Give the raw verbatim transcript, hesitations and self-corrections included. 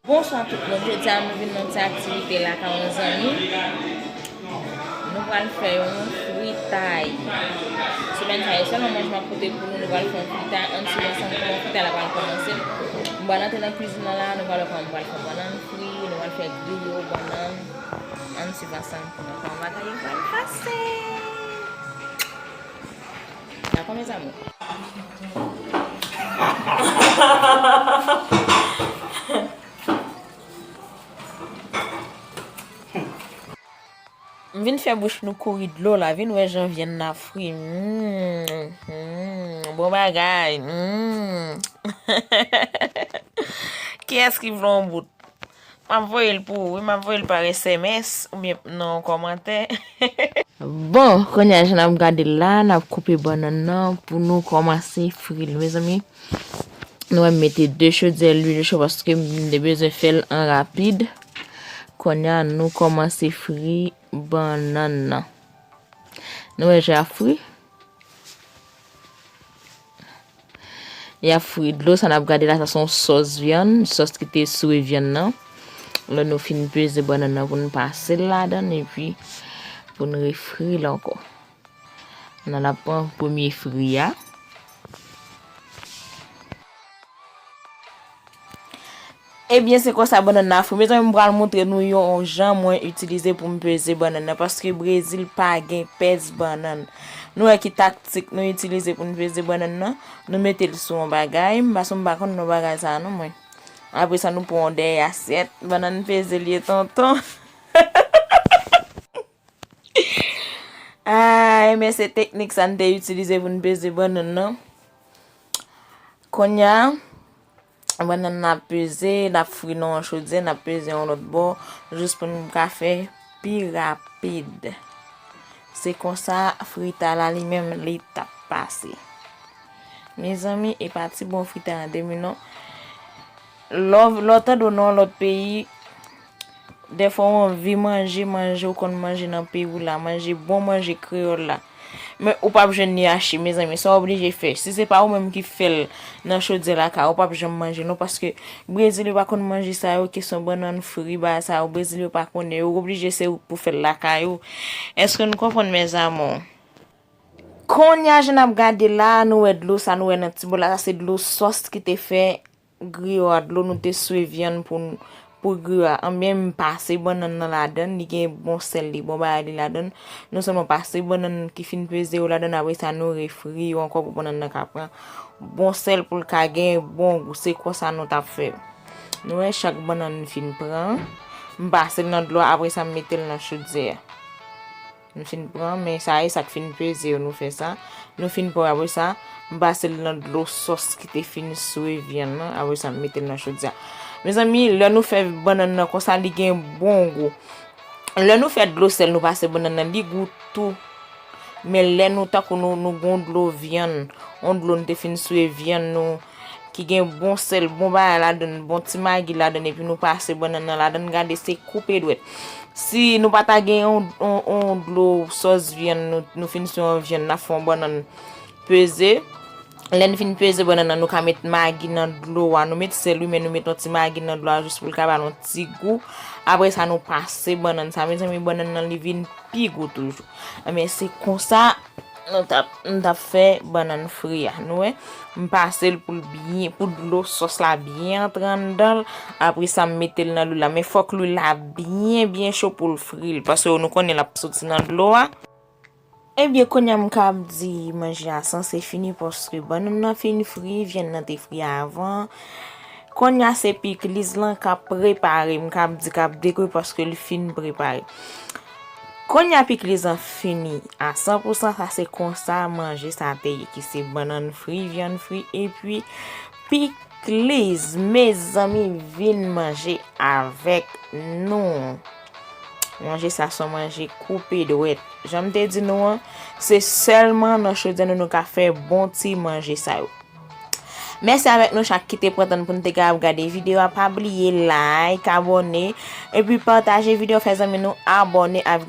Bonswa tout moun, jodi a nou vin nan yon ti aktivite lakay yon zanmi. Nou pral fè yon fritay. Semèn sa yo sèlman manje m ap pote pou nou, nou pral fè yon fritay. Ann swiv ansanm kòman fritay la pral kòmanse. M pral antre nan kwizin nan la, nou pral wè kòman m pral fè bannann fri, nou pral fè griyo, bannann. Ann swiv ansanm pou nou wè kòman bagay yo pral pase. Dakò, mes amours? M vin fè bouch nou kouri dlo la, vin wè jan vyann nan fri. Mm, mm, bon bagay. Mm. Kiyès ki vle yon bout? M ap voye l pou ou, wi, m ap voye l pa S M S oubyen nan yon kòmantè. Bon, kounye a, jan n ap gade l la, n ap koupe bannann nan pou nou kòmanse fri l, mezanmi. Nou wè m mete de chodyè lwil cho paske m te bezwen fè l an rapid. Kounye a, nou kòmanse fri bannann nan. Nou wè jan l ap fri? L ap fri. Dlo sa n ap gade la, sa se yon sòs vyann, sòs ki te sou vyann nan. Lè nou fin peze bannann nan pou n pase l ladan l, epi pou n refri l ankò. N al ap pran premye fri a. Ebyen, se konsa bannann nan fri. Mezanmi, m pral montre nou yon jan mwen itilize pou m peze bannann nan, paske Brezil pa gen pèz bannann. Nou wè ki taktik nou itilize pou n peze bannann nan? Nou mete l sou yon bagay, m pa, m pa konn non bagay sa a non, mwen. Apre sa, nou pran yon dèyè asyèt, bannann peze l ye, tonton. Ah, ebyen, se teknik sa n te itilize pou n peze bannann nan. Kounye a, bannann nan ap peze, l ap fri nan yon chodyè, n ap peze yon lòt bò, jis pou n ka fè pi rapid. Se konsa fritay la li menm li t ap pase. Mezanmi, e pa ti bon fritay an te mi non. Lè w, lè w tande w nan yon lòt peyi, dèfwa w anvi manje, manje w konn manje nan peyi w la, manje bon manje kreyòl la. Men ou p ap jwenn li achte, mezanmi, sa w oblije fè. Si se pa ou menm ki fè l nan chodyè lakay ou, ou p ap janm manje l non, paske Brezil yo pa konn manje sa yo, kesyon bannann fri, bagay sa yo, Brezil yo pa konnen, yo oblije se ou k pou fè l lakay ou. Èske nou konprann, mes amours? Kounye a, jan n ap gade la, nou wè dlo sa, nou wè nan ti bòl la, sa se dlo sòs ki te fè griyo a, dlo nou te swe vyann pou n, pou griyo a. Anben, m pase bannann nan ladan l, li gen bon sèl, li bon bagay li ladan l. Nou sèlman pase bannann ki fin peze yo ladan l, apre sa nou refri yo ankò pou bannann nan ka pran bon sèl, pou l ka gen bon gou. Se konsa nou t ap fè. Nou wè chak bannann fin pran, m pase l nan dlo a, apre sa m mete l nan chodyè a. Nou fin pran, men sa e sa k fin peze yo, nou fè sa. Nou fin pran, apre sa, m pase l nan dlo sòs ki te fin swe vyann nan, apre sa, m mete l nan chodyè a. Mezanmi, lè nou fè bannann nan konsa, li gen bon gou. Lè nou fè dlo sèl, nou pase bannann nan, li gou tou. Men lè nou, tankou nou, nou gon dlo vyann, on dlo nou te fin swe vyann nou, ki gen bon sèl, bon bagay ladan l, bon ti magi ladan l, epi nou pase bannann nan ladan l, gade se koupe dwèt. Si nou pa ta gen yon, yon, yon dlo sòs vyann, nou, nou fin swe yon vyann, n ap fè yon bannann peze. Lè n fin peze bannann nan, nou ka met magi nan dlo a. Nou met sèl, wi, men nou met yon ti magi nan dlo a jis pou l ka ba l yon ti gou. Apre sa, nou pase bannann sa. Mezanmi, bannann nan, li vin pi gou toujou. Anben, se konsa nou t ap, nou t ap fè bannann fri a. Nou wè, m pase l pou l byen, pou dlo sòs la byen antre anndan l. Apre sa, m mete l nan lwil la. Men fòk lwil la byen, byen cho pou l fri l. Paske nou konnen l ap soti nan dlo a. Ebyen, kounye a m kab di manje a sanse fini paske bannann nan fin fri, vyann nan te fri avan. Kounye a se pikliz lan k ap prepare, m kab di k ap dekore paske l fin prepare. Kounye a pikliz lan fini a san pou san, sa se konsa manje sa te ye, ki se bannann fri, vyann fri, epi pikliz. Mezanmi, vin manje avèk nou. Manje sa se yon manje koupe dwèt. Jan m te di nou an, se sèlman nan chodyè nou, nou ka fè bon ti manje sa yo. Mèsi avèk nou chak ki te pran tan pou n te kapab gade videyo a. Pa bliye like, abòne, epi pataje videyo, fè zanmi nou abòne avèk